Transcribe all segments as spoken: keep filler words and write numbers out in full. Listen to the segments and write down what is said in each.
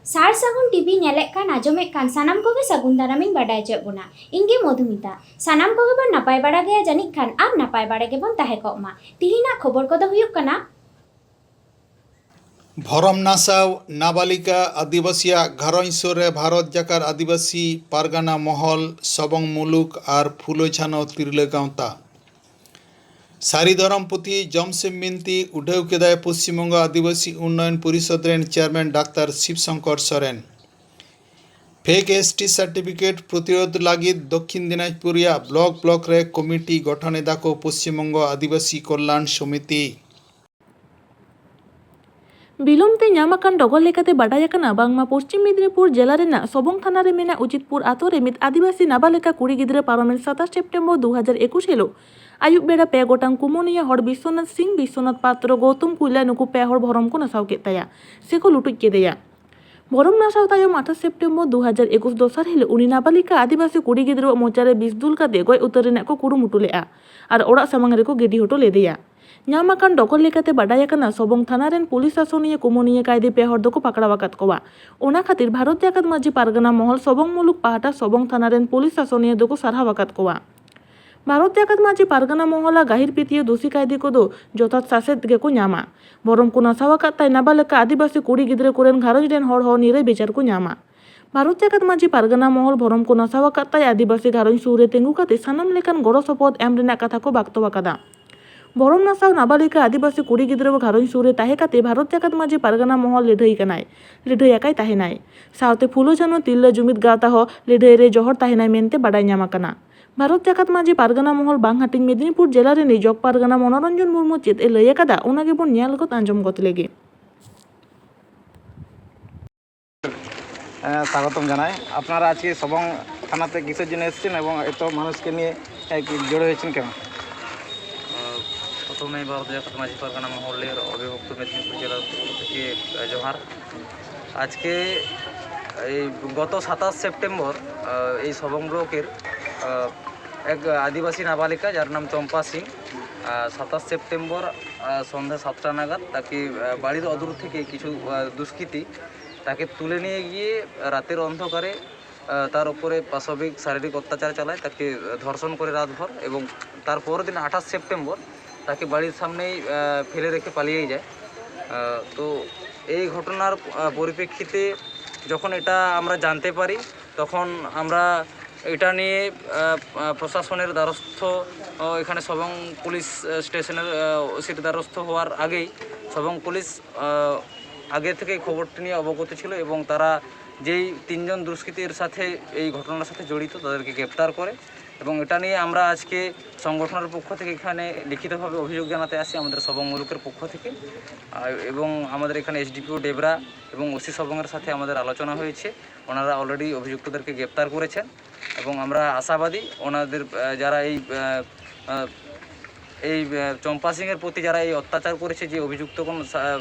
ᱥᱟᱨ ᱥᱟᱹᱜᱩᱱ ᱴᱤᱵᱷᱤ ᱧᱮᱞᱮᱫ ᱠᱟᱱ, ᱟᱸᱡᱚᱢᱮᱫ ᱠᱟᱱ ᱥᱟᱱᱟᱢ ᱠᱚᱜᱮ ᱥᱟᱹᱜᱩᱱ ᱫᱟᱨᱟᱢᱤᱧ ᱵᱟᱰᱟᱭ ᱦᱚᱪᱚᱭᱮᱫ ᱵᱚᱱᱟ᱾ ᱤᱧ ᱜᱮ ᱢᱚᱫᱷᱩᱢᱤᱛᱟ᱾ ᱥᱟᱱᱟᱢ ᱠᱚᱜᱮ ᱵᱚᱱ ᱱᱟᱯᱟᱭ ᱵᱟᱲᱟ ᱜᱮᱭᱟ ᱡᱟᱹᱱᱤᱡ ᱠᱷᱟᱱ, ᱟᱨ ᱱᱟᱯᱟᱭ ᱵᱟᱲᱟ ᱜᱮᱵᱚᱱ ᱛᱟᱦᱮᱸ ᱠᱚᱜ ᱢᱟ᱾ ᱛᱤᱦᱤᱧᱟᱜ ᱠᱷᱚᱵᱚᱨ ᱠᱚᱫᱚ ᱦᱩᱭᱩᱜ ᱠᱟᱱᱟ, ᱵᱷᱚᱨᱚᱢ ᱱᱟᱥᱟᱣ ᱱᱟᱵᱟᱞᱤᱠᱟ ᱟᱹᱫᱤᱵᱟᱹᱥᱤᱭᱟᱜ ᱜᱷᱟᱨᱚᱸᱡᱽ ᱥᱩᱨ ᱨᱮ ᱵᱷᱟᱨᱚᱛ ᱡᱟᱠᱟᱛ ᱟᱹᱫᱤᱵᱟᱹᱥᱤ ᱯᱟᱨᱜᱟᱱᱟ ᱢᱚᱦᱚᱞ, ᱥᱚᱵᱚᱝ ᱢᱩᱞᱩᱠ ᱟᱨ ᱯᱷᱩᱞᱳ ᱡᱷᱟᱱᱳ ᱛᱤᱨᱞᱟᱹ ᱜᱟᱶᱛᱟ᱾ ᱥᱟᱹᱨᱤ ᱫᱷᱚᱨᱚᱢ ᱯᱩᱛᱷᱤ ᱡᱚᱢᱥᱤᱢ ᱵᱤᱱᱛᱤ ᱩᱰᱷᱟᱹᱣ ᱠᱮᱫᱟᱭ ᱯᱚᱥᱪᱤᱢ ᱵᱚᱝᱜᱚ ᱟᱹᱫᱤᱵᱟᱹᱥᱤ ᱩᱱᱱᱚᱭᱚᱱ ᱯᱚᱨᱤᱥᱚᱫᱽ ᱨᱮᱱ chairman doctor Shib Sankar Soren. Fake S T certificate ᱯᱨᱚᱛᱤᱨᱳᱫᱷ ᱞᱟᱹᱜᱤᱫ ᱫᱚᱠᱠᱷᱤᱱ ᱫᱤᱱᱟᱡᱽᱯᱩᱨ ᱨᱮᱭᱟᱜ ᱵᱞᱚᱠ ᱵᱞᱚᱠ ᱨᱮ ᱠᱚᱢᱤᱴᱤ ᱜᱚᱴᱷᱚᱱ ᱮᱫᱟ ᱠᱚ ᱯᱚᱥᱪᱤᱢ ᱵᱚᱝᱜᱚ ᱟᱹᱫᱤᱵᱟᱹᱥᱤ ᱠᱚᱞᱞᱟᱱ ᱥᱚᱢᱤᱛᱤ᱾ ᱵᱤᱞᱚᱢ ᱛᱮ ᱧᱟᱢ ᱟᱠᱟᱱ ᱰᱚᱜᱚᱨ ᱞᱮᱠᱟᱛᱮ ᱵᱟᱰᱟᱭ ᱟᱠᱟᱱᱟ ᱵᱟᱝᱢᱟ ᱯᱚᱥᱪᱤᱢ ᱢᱮᱫᱤᱱᱤᱯᱩᱨ ᱡᱮᱞᱟ ᱨᱮᱱᱟᱜ ᱥᱚᱵᱚᱝ ᱛᱷᱟᱱᱟ ᱨᱮ ᱢᱮᱱᱟᱜ ᱩᱪᱤᱛᱯᱩᱨ ᱟᱛᱳ ᱨᱮ ᱢᱤᱫ ᱟᱹᱫᱤᱵᱟᱹᱥᱤ ᱱᱟᱵᱟᱞᱮᱠᱟ ᱠᱩᱲᱤ ᱜᱤᱫᱽᱨᱟᱹ ᱯᱟᱨᱚᱢᱮᱱ ᱥᱟᱛᱟᱥ ᱥᱮᱯᱴᱮᱢᱵᱚᱨ ᱫᱩ ᱦᱟᱡᱟᱨ ᱮᱠᱩᱥ ᱦᱤᱞᱳᱜ ᱟᱹᱭᱩᱵ ᱵᱮᱲᱟ ᱯᱮ ᱜᱚᱴᱟᱝ ᱠᱩᱢᱚᱱᱤᱭᱟᱹ ᱦᱚᱲ ᱵᱤᱥᱥᱚᱱᱟᱛᱷ ᱥᱤᱝ, ᱵᱤᱥᱥᱚᱱᱟᱛᱷ ᱯᱟᱛᱨᱚ, ᱜᱳᱣᱛᱚᱢ ᱠᱩᱭᱞᱟ ᱱᱩᱠᱩ ᱯᱮ ᱦᱚᱲ ᱵᱷᱚᱨᱚᱢ ᱠᱚ ᱱᱟᱥᱟᱣ ᱠᱮᱫ ᱛᱟᱭᱟ ᱥᱮᱠᱚ ᱞᱩᱴᱩᱡ ᱠᱮᱫᱮᱭᱟ᱾ ᱵᱷᱚᱨᱚᱢ ᱱᱟᱥᱟᱣ ᱛᱟᱭᱚᱢ ᱟᱴᱷᱟᱥ ᱥᱮᱯᱴᱮᱢᱵᱚᱨ ᱫᱩ ᱦᱟᱡᱟᱨ ᱮᱠᱩᱥ ᱫᱚᱥᱟᱨ ᱦᱤᱞᱳᱜ ᱩᱱᱤ ᱱᱟᱵᱟᱞᱤᱠᱟ ᱟᱹᱫᱤᱵᱟᱹᱥᱤ ᱠᱩᱲᱤ ᱜᱤᱫᱽᱨᱟᱹᱣᱟᱜ ᱢᱚᱪᱟ ᱨᱮ ᱵᱤᱥ ᱫᱩᱞ ᱠᱟᱛᱮ ᱜᱚᱡ ᱩᱛᱟᱹᱨ ᱨᱮᱱᱟᱜ ᱠᱚ ᱠᱩᱨᱩᱢᱩᱴᱩ ᱞᱮᱫᱼᱟ ᱟᱨ ᱚᱲᱟᱜ ᱥᱟᱢᱟᱝ ᱨᱮᱠᱚ ᱜᱤᱰᱤ ᱦᱚᱴᱚ ᱞᱮᱫᱮᱭᱟ᱾ ᱧᱟᱢ ᱟᱠᱟᱱ ᱰᱚᱜᱚᱨ ᱞᱮᱠᱟᱛᱮ ᱵᱟᱰᱟᱭ ᱟᱠᱟᱱᱟ, ᱥᱚᱵᱚᱝ ᱛᱷᱟᱱᱟ ᱨᱮᱱ ᱯᱩᱞᱤᱥ ᱥᱟᱥᱚᱱᱤᱭᱟᱹ ᱠᱩᱢᱚᱱᱤᱭᱟᱹ ᱠᱟᱭᱫᱤ ᱯᱮ ᱦᱚᱲ ᱫᱚᱠᱚ ᱯᱟᱠᱲᱟᱣ ᱟᱠᱟᱫ ᱠᱚᱣᱟ᱾ ᱚᱱᱟ ᱠᱷᱟᱹᱛᱤᱨ ᱵᱷᱟᱨᱚᱛ ᱡᱟᱠᱟᱛ ᱢᱟᱹᱡᱷᱤ ᱯᱟᱨᱜᱟᱱᱟ ᱢᱚᱦᱚᱞ ᱥᱚᱵᱚᱝ ᱢᱩᱞᱩᱠ ᱯᱟᱦᱴᱟ ᱥᱚᱵᱚᱝ ᱛᱷᱟᱱᱟ ᱨᱮᱱ ᱯᱩᱞᱤᱥ ᱥᱟᱥᱚᱱᱤᱭᱟᱹ ᱫᱚᱠᱚ ᱥᱟᱨᱦᱟᱣ ᱟᱠᱟᱫ ᱠᱚᱣᱟ᱾ ᱵᱷᱟᱨᱚᱛ ᱡᱟᱠᱟᱛ ᱢᱟᱹᱡᱷᱤ ᱯᱟᱨᱜᱟᱱᱟ ᱢᱚᱦᱚᱞᱟᱜ ᱜᱟᱹᱦᱤᱨ ᱯᱤᱛᱤᱭᱟᱹ ᱫᱩᱥᱤ ᱠᱟᱭᱫᱤ ᱠᱚᱫᱚ ᱡᱚᱛᱷᱟᱛ ᱥᱟᱥᱮᱛ ᱜᱮᱠᱚ ᱧᱟᱢᱟ᱾ ᱵᱷᱚᱨᱚᱢ ᱠᱚ ᱱᱟᱥᱟᱣ ᱟᱠᱟᱫ ᱛᱟᱭ ᱱᱟᱵᱟᱞᱮᱠᱟ ᱟᱹᱫᱤᱵᱟᱹᱥᱤ ᱠᱩᱲᱤ ᱜᱤᱫᱽᱨᱟᱹ ᱠᱚᱨᱮᱱ ᱜᱷᱟᱨᱚᱸᱡᱽ ᱨᱮᱱ ᱦᱚᱲ ᱦᱚᱸ ᱱᱤᱨᱟᱹᱭ ᱵᱤᱪᱟᱹᱨ ᱠᱚ ᱧᱟᱢᱟ᱾ ᱵᱷᱟᱨᱚᱛ ᱡᱟᱠᱟᱛ ᱢᱟᱹᱡᱷᱤ ᱯᱟᱨᱜᱟᱱᱟ ᱢᱚᱦᱚᱞ ᱵᱷᱚᱨᱚᱢ ᱠᱚ ᱱᱟᱥᱟᱣ ᱟᱠᱟᱫ ᱛᱟᱭ ᱟᱹᱫᱤᱵᱟᱹᱥᱤ ᱜᱷᱟᱨᱚᱸᱡᱽ ᱥᱩᱨ ᱨᱮ ᱛᱤᱸᱜᱩ ᱠᱟᱛᱮ ᱥᱟᱱᱟᱢ ᱞᱮᱠᱟᱱ ᱜᱚᱲᱚ ᱥᱚᱯᱚᱦᱚᱫ ᱮᱢ ᱨᱮᱱᱟᱜ ᱠᱟᱛᱷᱟ ᱠᱚ ᱵᱟᱠᱛᱚ ᱟᱠᱟᱫᱟ᱾ ᱵᱷᱚᱨᱚᱢ ᱱᱟᱥᱟᱣ ᱱᱟᱵᱟᱞᱤᱠᱟ ᱟᱹᱫᱤᱵᱟᱹᱥᱤ ᱠᱩᱲᱤ ᱜᱤᱫᱽᱨᱟᱹ ᱜᱷᱟᱨᱚᱸᱡᱽ ᱥᱩᱨ ᱨᱮ ᱛᱟᱦᱮᱸ ᱠᱟᱛᱮ ᱵᱷᱟᱨᱚᱛ ᱡᱟᱠᱟᱛ ᱢᱟᱹᱡᱷᱤ ᱯᱟᱨᱜᱟᱱᱟ ᱢᱚᱦᱚᱞ ᱞᱟᱹᱲᱦᱟᱹᱭ ᱠᱟᱱᱟᱭ, ᱞᱟᱹᱲᱦᱟᱹᱭ ᱟᱠᱟᱭ ᱛᱟᱦᱮᱱᱟᱭ᱾ ᱥᱟᱶᱛᱮ ᱯᱷᱩᱞᱳ ᱡᱷᱟᱱᱳ ᱛᱤᱨᱞᱟᱹ ᱡᱩᱢᱤᱫ ᱜᱟᱶᱛᱟ ᱦᱚᱸ ᱞᱟᱹᱲᱦᱟᱹᱭ ᱨᱮ ᱡᱚᱦᱚᱲ ᱛᱟᱦᱮᱱᱟᱭ ᱢᱮᱱᱛᱮ ᱵᱟᱰᱟᱭ ᱧᱟᱢ ᱟᱠᱟᱱᱟ᱾ ᱵᱷᱟᱨᱚᱛ ᱡᱟᱠᱟᱛ ᱢᱟᱹᱡᱷᱤ ᱯᱟᱨᱜᱟᱱᱟ ᱢᱚᱦᱚᱞ ᱵᱟᱝ ᱦᱟᱹᱴᱤᱧ ᱢᱮᱫᱤᱱᱤᱯᱩᱨ ᱡᱮᱞᱟ ᱨᱤᱱᱤᱡ ᱡᱚᱜᱽ ᱯᱟᱨᱜᱟᱱᱟ ᱢᱚᱱᱳᱨᱚᱧᱡᱚᱱ ᱢᱩᱨᱢᱩ ᱪᱮᱫ ᱮ ᱞᱟᱹᱭ ᱟᱠᱟᱫᱟ, ᱚᱱᱟ ᱜᱮᱵᱚᱱ ᱧᱮᱞ ᱜᱚᱫ ᱟᱸᱡᱚᱢ ᱜᱚᱫ ᱞᱮᱜᱮ᱾ ᱮᱸ, ᱥᱟᱜᱚᱛᱚᱢ ᱡᱟᱱᱟᱭ᱾ আপনারা আজকে সবং থানাতে কিসের জন্য এসেছেন এবং এত মানুষকে নিয়ে, এ, কি জড়ো হয়েছেন কেন? আহ, প্রথমেই ভারত জাকাত মাঝি পারগানা মহলের অবিভক্ত মেদিনীপুর জেলার পক্ষ থেকে, আহ, জোহার। আজকে এই গত সাতাশ সেপ্টেম্বর, আহ, এই সবং ব্লকের, আহ, এক আদিবাসী নাবালিকা, যার নাম চম্পা সিং, আহ, সাতাশ সেপ্টেম্বর, আহ, সন্ধ্যা সাতটা নাগাদ তাকে, আহ, বাড়ির অদূর থেকে কিছু, আহ, দুষ্কৃতী তাকে তুলে নিয়ে গিয়ে রাতের অন্ধকারে আহ, তার উপরে পাশবিক শারীরিক অত্যাচার চালায়, তাকে ধর্ষণ করে রাতভর, এবং তার পরের দিন আঠাশ সেপ্টেম্বর তাকে বাড়ির সামনেই আহ, ফেলে রেখে পালিয়েই যায়। আহ, তো এই ঘটনার আহ, পরিপ্রেক্ষিতে যখন এটা আমরা জানতে পারি, তখন আমরা এটা নিয়ে আহ, আহ, প্রশাসনের দ্বারস্থ, আহ, এখানে সবং পুলিশ আহ, স্টেশনের ওসির দ্বারস্থ হওয়ার আগেই সবং পুলিশ আহ, আগে থেকে খবরটি নিয়ে অবগত ছিল এবং তারা যেই তিনজন দুষ্কৃতীর সাথে এই ঘটনার সাথে জড়িত, তাদেরকে গ্রেপ্তার করে। এবং এটা নিয়ে আমরা আজকে সংগঠনের পক্ষ থেকে এখানে লিখিতভাবে অভিযোগ জানাতে আসি আমাদের সবং মুলুকের পক্ষ থেকে। আর এবং আমাদের এখানে এসডিপিও ডেবরা এবং ওসি সবংয়ের সাথে আমাদের আলোচনা হয়েছে। ওনারা অলরেডি অভিযুক্তদেরকে গ্রেপ্তার করেছেন এবং আমরা আশাবাদী ওনাদের আহ, যারা এই আহ, আহ, এই আহ, চম্পা সিংয়ের প্রতি যারা এই অত্যাচার করেছে, যে অভিযুক্তগণ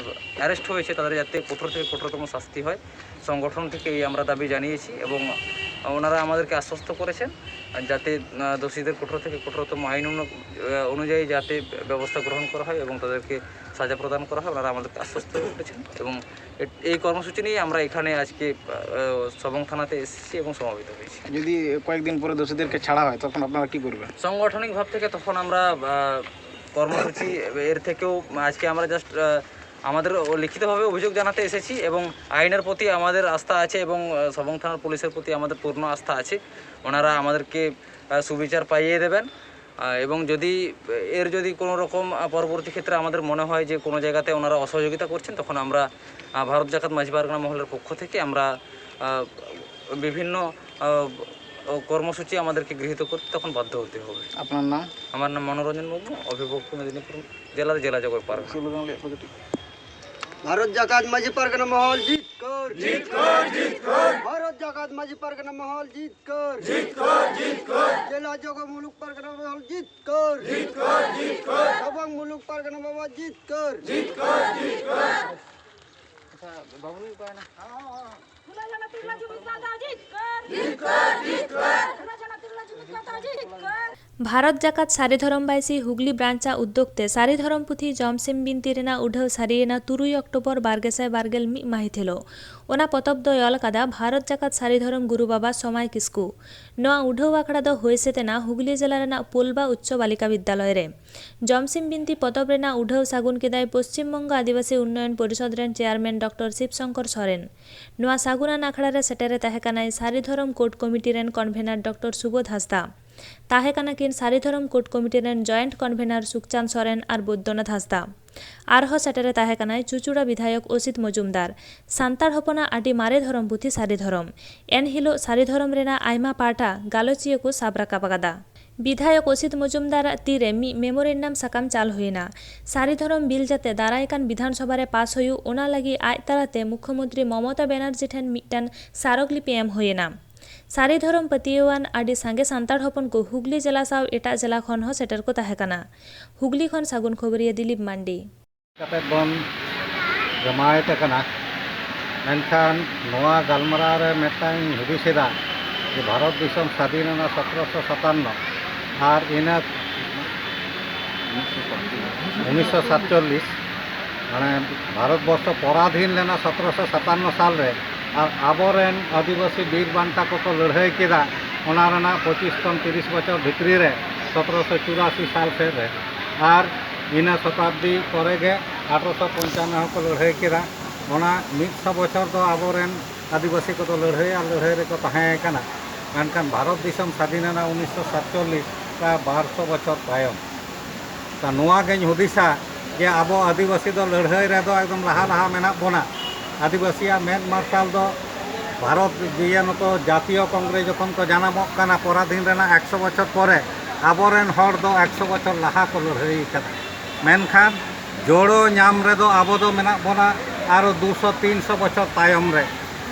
অ্যারেস্ট হয়েছে, তাদের যাতে কঠোর থেকে কঠোরতম শাস্তি হয়। সংগঠন থেকে এই আমরা দাবি জানিয়েছি এবং ওনারা আমাদেরকে আশ্বস্ত করেছেন যাতে আহ, দোষীদের কঠোর থেকে কঠোরতম আইন অনু- আহ, অনুযায়ী যাতে ব্যবস্থা গ্রহণ করা হয় এবং তাদেরকে সাজা প্রদান করা হয়। ওনারা আমাদেরকে আশ্বস্ত করেছেন এবং এ- এই কর্মসূচি নিয়ে আমরা এখানে আজকে আহ, সবং থানাতে এসেছি এবং সমবেত হয়েছি। যদি কয়েকদিন পরে দোষীদেরকে ছাড়া হয়, তখন আপনারা কি করবেন? সাংগঠনিক ভাব থেকে তখন আমরা আহ, কর্মসূচি এর থেকেও আজকে আমরা জাস্ট আমাদের লিখিতভাবে অভিযোগ জানাতে এসেছি এবং আইনের প্রতি আমাদের আস্থা আছে এবং আহ, সবং থানার পুলিশের প্রতি আমাদের পূর্ণ আস্থা আছে। ওনারা আমাদেরকে আহ, সুবিচার পাইয়ে দেবেন। আহ, এবং যদি এর যদি কোনো রকম আহ, পরবর্তী ক্ষেত্রে আমাদের মনে হয় যে কোনো জায়গাতে ওনারা অসহযোগিতা করছেন, তখন আমরা আহ, ভারত জাকাত মাঝি পারগানা মহলের পক্ষ থেকে আমরা আহ, বিভিন্ন আহ, কর্মসূচি আমাদেরকে গৃহীত করতে তখন বাধ্য হতে হবে। আপনার নাম? আমার নাম মনোরঞ্জন মুর্মু, অবিভক্ত মেদিনীপুর জেলার জেলা জগৎ পারগানা। স্লোগান লেখো তো ঠিক। ভারত জাকাত মাঝি পারগানা মহল জিত কর। জিত কর, জিত কর। ভারত জাকাত মাঝি পারগানা মহল জিত কর। জিত কর, জিত কর। জেলা জগ মুলুক পারগানা মহল জিত কর। জিত কর, জিত কর। সবং মুলুক পারগানা বাবা জিত কর। জিত কর, জিত কর। আচ্ছা, বাবু, উপায় না। তুলা জানা তুলা জমি কাদা জিত কর। জিত কর, জিত কর। তুলা জানা তুলা জমি কাদা জিত কর। ᱵᱷᱟᱨᱚᱛ ᱡᱟᱠᱟᱛ ᱥᱟᱹᱨᱤ ᱫᱷᱚᱨᱚᱢ ᱵᱟᱭᱥᱤ ᱦᱩᱜᱽᱞᱤ ᱵᱨᱟᱧᱪ ᱟᱜ ᱩᱫᱽᱫᱳᱜᱽ ᱛᱮ ᱥᱟᱹᱨᱤ ᱫᱷᱚᱨᱚᱢ ᱯᱩᱛᱷᱤ ᱡᱚᱢᱥᱤᱢ ᱵᱤᱱᱛᱤ ᱨᱮᱱᱟᱜ ᱩᱰᱷᱟᱹᱣ ᱥᱟᱹᱨᱤᱭᱮᱱᱟ ᱛᱩᱨᱩᱭ ᱚᱠᱴᱳᱵᱚᱨ ᱵᱟᱨ ᱜᱮᱥᱟᱭ ᱵᱟᱨ ᱜᱮᱞ ᱢᱤᱫ ᱢᱟᱹᱦᱤᱛ ᱦᱤᱞᱳᱜ᱾ ᱚᱱᱟ ᱯᱚᱛᱚᱵ ᱫᱚᱭ ᱚᱞ ᱟᱠᱟᱫᱟ ᱵᱷᱟᱨᱚᱛ ᱡᱟᱠᱟᱛ ᱥᱟᱹᱨᱤ ᱫᱷᱚᱨᱚᱢ ᱜᱩᱨᱩ ᱵᱟᱵᱟ ᱥᱚᱢᱟᱭ ᱠᱤᱥᱠᱩ᱾ ᱱᱚᱣᱟ ᱩᱰᱷᱟᱹᱣ ᱟᱠᱷᱲᱟ ᱫᱚ ᱦᱩᱭ ᱥᱟᱹᱛ ᱮᱱᱟ ᱦᱩᱜᱽᱞᱤ ᱡᱮᱞᱟ ᱨᱮᱱᱟᱜ ᱯᱳᱞᱵᱟ ᱩᱪᱪᱚ ᱵᱟᱞᱤᱠᱟ ᱵᱤᱫᱽᱫᱟᱞᱚᱭ ᱨᱮ᱾ ᱡᱚᱢᱥᱤᱢ ᱵᱤᱱᱛᱤ ᱯᱚᱛᱚᱵ ᱨᱮᱱᱟᱜ ᱩᱰᱷᱟᱹᱣ ᱥᱟᱹᱜᱩᱱ ᱠᱮᱫᱟᱭ ᱯᱚᱥᱪᱤᱢ ᱵᱚᱝᱜᱚ ᱟᱹᱫᱤᱵᱟᱹᱥᱤ ᱩᱱᱱᱚᱭᱚᱱ ᱯᱚᱨᱤᱥᱚᱫᱽ ᱨᱮᱱ ᱪᱮᱭᱟᱨᱢᱮᱱ ᱰᱚᱠᱴᱚᱨ ᱥᱤᱵ ᱥᱚᱝᱠᱚᱨ ᱥᱚᱨᱮᱱ᱾ ᱱᱚᱣᱟ ᱥᱟᱹᱜᱩᱱᱟᱱ ᱟᱠᱷᱲᱟ ᱨᱮ ᱥᱮᱴᱮᱨ ᱮ ᱛᱟᱦᱮᱸ ᱠᱟᱱᱟᱭ ᱥᱟᱹᱨᱤ ᱫᱷᱚᱨᱚᱢ ᱠᱳᱰ ᱠᱚᱢᱤᱴᱤ ᱨᱮᱱ ᱠᱚᱱᱵᱷᱮᱱᱟᱨ ᱰᱚᱠᱴᱚᱨ ᱥᱩᱵᱳᱫᱷ ᱦᱟᱸᱥᱫᱟ᱾ ᱛᱟᱦᱮᱸ ᱠᱟᱱᱟ ᱠᱤᱱ ᱥᱟᱹᱨᱤ ᱫᱷᱚᱨᱚᱢ ᱠᱳᱰ ᱠᱚᱢᱤᱴᱤ ᱨᱮᱱ ᱡᱚᱭᱮᱱᱴ ᱠᱚᱱᱵᱷᱮᱱᱟᱨ ᱥᱩᱠᱪᱟᱸᱫᱽ ᱥᱚᱨᱮᱱ ᱟᱨ ᱵᱳᱫᱽᱫᱚᱱᱟᱛᱷ ᱦᱟᱸᱥᱫᱟ᱾ ᱟᱨᱦᱚᱸ ᱥᱮᱴᱮᱨ ᱮ ᱛᱟᱦᱮᱸ ᱠᱟᱱᱟᱭ ᱪᱩᱪᱩᱲᱟ ᱵᱤᱫᱷᱟᱭᱚᱠ ᱚᱥᱤᱛ ᱢᱚᱡᱩᱢᱫᱟᱨ᱾ ᱥᱟᱱᱛᱟᱲ ᱦᱚᱯᱚᱱᱟᱜ ᱟᱹᱰᱤ ᱢᱟᱨᱮ ᱫᱷᱚᱨᱚᱢ ᱯᱩᱛᱷᱤ ᱥᱟᱹᱨᱤ ᱫᱷᱚᱨᱚᱢ᱾ ᱮᱱ ᱦᱤᱞᱳᱜ ᱥᱟᱹᱨᱤ ᱫᱷᱚᱨᱚᱢ ᱨᱮᱱᱟᱜ ᱟᱭᱢᱟ ᱯᱟᱦᱴᱟ ᱜᱟᱞᱚᱪᱤᱭᱟᱹ ᱠᱚ ᱥᱟᱵ ᱨᱟᱠᱟᱵ ᱟᱠᱟᱫᱟ᱾ ᱵᱤᱫᱷᱟᱭᱚᱠ ᱚᱥᱤᱛ ᱢᱚᱡᱩᱢᱫᱟᱨᱟᱜ ᱛᱤᱨᱮ ᱢᱤᱫ ᱢᱮᱢᱳᱨᱮᱱᱰᱟᱢ ᱥᱟᱠᱟᱢ ᱪᱟᱞ ᱦᱩᱭᱮᱱᱟ᱾ ᱥᱟᱹᱨᱤ ᱫᱷᱚᱨᱚᱢ ᱵᱤᱞ ᱡᱟᱛᱮ ᱫᱟᱨᱟᱭ ᱠᱟᱱ ᱵᱤᱫᱷᱟᱱ ᱥᱚᱵᱷᱟ ᱨᱮ ᱯᱟᱥ ᱦᱩᱭᱩᱜ, ᱚᱱᱟ ᱞᱟᱹᱜᱤᱫ ᱟᱡ ᱛᱟᱞᱟᱛᱮ ᱢᱩᱠᱷᱭᱚᱢᱚᱱᱛᱨᱤ ᱢᱚᱢᱚᱛᱟ ᱵᱮᱱᱟᱨᱡᱤ ᱴᱷᱮᱱ ᱢᱤᱫᱴᱟᱝ ᱥᱟᱨᱚᱠᱞᱤᱯᱤ ᱮᱢ ᱦᱩᱭᱮᱱᱟ᱾ ᱥᱟᱹᱨᱤ ᱫᱷᱚᱨᱚᱢ ᱯᱟᱹᱛᱭᱟᱹᱣᱟᱱ ᱟᱹᱰᱤ ᱥᱟᱸᱜᱮ ᱥᱟᱱᱛᱟᱲ ᱦᱚᱯᱚᱱ ᱠᱚ ᱦᱩᱜᱽᱞᱤ ᱡᱮᱞᱟ ᱥᱟᱶ ᱮᱴᱟᱜ ᱡᱮᱞᱟ ᱠᱷᱚᱱ ᱦᱚᱸ ᱥᱮᱴᱮᱨ ᱠᱚ ᱛᱟᱦᱮᱸ ᱠᱟᱱᱟ᱾ ᱦᱩᱜᱽᱞᱤ ᱠᱷᱚᱱ ᱥᱟᱹᱜᱩᱱ ᱠᱷᱚᱵᱚᱨᱤᱭᱟᱹ ᱫᱤᱞᱤᱯ ᱢᱟᱱᱰᱤ᱾ ᱠᱟᱛᱮ ᱵᱚᱱ ᱡᱚᱢᱟᱭᱮᱫ ᱠᱟᱱᱟ᱾ ᱢᱮᱱᱠᱷᱟᱱ ᱱᱚᱣᱟ ᱜᱟᱞᱢᱟᱨᱟᱣ ᱨᱮ ᱢᱤᱫᱴᱟᱝ ᱤᱧ ᱦᱩᱫᱤᱥ ᱮᱫᱟ ᱡᱮ ᱵᱷᱟᱨᱚᱛ ᱫᱤᱥᱚᱢ ᱥᱟᱹᱫᱷᱤᱱ ᱮᱱᱟ ᱥᱚᱛᱨᱚᱥᱚ ᱥᱟᱛᱟᱱᱱᱚ ᱟᱨ ᱤᱱᱟᱹ ᱩᱱᱤᱥᱥᱚ ᱥᱟᱛᱪᱚᱞᱞᱤᱥ, ᱢᱟᱱᱮ ᱵᱷᱟᱨᱚᱛ ᱵᱚᱨᱥᱚ ᱯᱚᱨᱟᱫᱷᱤᱱ ᱞᱮᱱᱟ ᱥᱚᱛᱨᱚᱥᱚ ᱥᱟᱛᱟᱱᱱᱚ ᱥᱟᱞ ᱨᱮ, ᱟᱨ ᱟᱵᱚᱨᱮᱱ ᱟᱹᱫᱤᱵᱟᱹᱥᱤ ᱵᱤᱨ ᱵᱟᱱᱴᱟ ᱠᱚᱠᱚ ᱞᱟᱹᱲᱦᱟᱹᱭ ᱠᱮᱫᱟ᱾ ᱚᱱᱟ ᱨᱮᱱᱟᱜ ᱯᱚᱸᱪᱤᱥ ᱠᱷᱚᱱ ᱛᱤᱨᱤᱥ ᱵᱚᱪᱷᱚᱨ ᱵᱷᱤᱛᱨᱤ ᱨᱮ, ᱥᱚᱛᱨᱚᱥᱚ ᱪᱩᱨᱟᱥᱤ ᱥᱟᱞ ᱥᱮᱫ ᱨᱮ, ᱟᱨ ᱤᱱᱟᱹ ᱥᱚᱛᱟᱵᱫᱤ ᱯᱚᱨᱮ ᱜᱮ ᱟᱴᱷᱨᱚᱥᱚ ᱯᱚᱧᱪᱟᱱᱱᱚ ᱦᱚᱸᱠᱚ ᱞᱟᱹᱲᱦᱟᱹᱭ ᱠᱮᱫᱟ᱾ ᱚᱱᱟ ᱢᱤᱫ ᱥᱚ ᱵᱚᱪᱷᱚᱨ ᱫᱚ ᱟᱵᱚᱨᱮᱱ ᱟᱹᱫᱤᱵᱟᱹᱥᱤ ᱠᱚᱫᱚ ᱞᱟᱹᱲᱦᱟᱹᱭ ᱟᱨ ᱞᱟᱹᱲᱦᱟᱹᱭ ᱨᱮᱠᱚ ᱛᱟᱦᱮᱸ ᱠᱟᱱᱟ᱾ ᱢᱮᱱᱠᱷᱟᱱ ᱵᱷᱟᱨᱚᱛ ᱫᱤᱥᱚᱢ ᱥᱟᱹᱫᱷᱤᱱ ᱮᱱᱟ ᱩᱱᱤᱥᱥᱚ ᱥᱟᱛᱪᱚᱞᱞᱤᱥ, ᱯᱨᱟᱭ ᱵᱟᱨ ᱥᱚ ᱵᱚᱪᱷᱚᱨ ᱛᱟᱭᱚᱢ᱾ ᱛᱚ ᱱᱚᱣᱟ ᱜᱤᱧ ᱦᱩᱫᱤᱥᱟ ᱡᱮ ᱟᱵᱚ ᱟᱹᱫᱤᱵᱟᱹᱥᱤ ᱫᱚ ᱞᱟᱹᱲᱦᱟᱹᱭ ᱨᱮᱫᱚ ᱮᱠᱫᱚᱢ ᱞᱟᱦᱟ ᱞᱟᱦᱟ ᱢᱮᱱᱟᱜ ᱵᱚᱱᱟ᱾ ᱟᱹᱫᱤᱵᱟᱹᱥᱤᱭᱟᱜ ᱢᱮᱫ ᱢᱟᱨᱥᱟᱞ ᱫᱚ ᱵᱷᱟᱨᱚᱛ ᱤᱭᱟᱹ ᱱᱩᱠᱩ ᱡᱟᱛᱤᱭᱚ ᱠᱚᱝᱜᱨᱮᱥ ᱡᱚᱠᱷᱚᱱ ᱠᱚ ᱡᱟᱱᱟᱢᱚᱜ ᱠᱟᱱᱟ ᱯᱚᱨᱟᱫᱷᱤᱱ ᱨᱮᱱᱟᱜ ᱮᱠᱥᱚ ᱵᱚᱪᱷᱚᱨ ᱯᱚᱨᱮ, ᱟᱵᱚᱨᱮᱱ ᱦᱚᱲ ᱫᱚ ᱮᱠᱥᱚ ᱵᱚᱪᱷᱚᱨ ᱞᱟᱦᱟ ᱠᱚ ᱞᱟᱹᱲᱦᱟᱹᱭ ᱠᱟᱫᱟ᱾ ᱢᱮᱱᱠᱷᱟᱱ ᱡᱳᱲᱳ ᱧᱟᱢ ᱨᱮᱫᱚ ᱟᱵᱚ ᱫᱚ ᱢᱮᱱᱟᱜ ᱵᱚᱱᱟ ᱟᱨᱚ ᱫᱩᱥᱚ ᱛᱤᱱᱥᱚ ᱵᱚᱪᱷᱚᱨ ᱛᱟᱭᱚᱢ ᱨᱮ᱾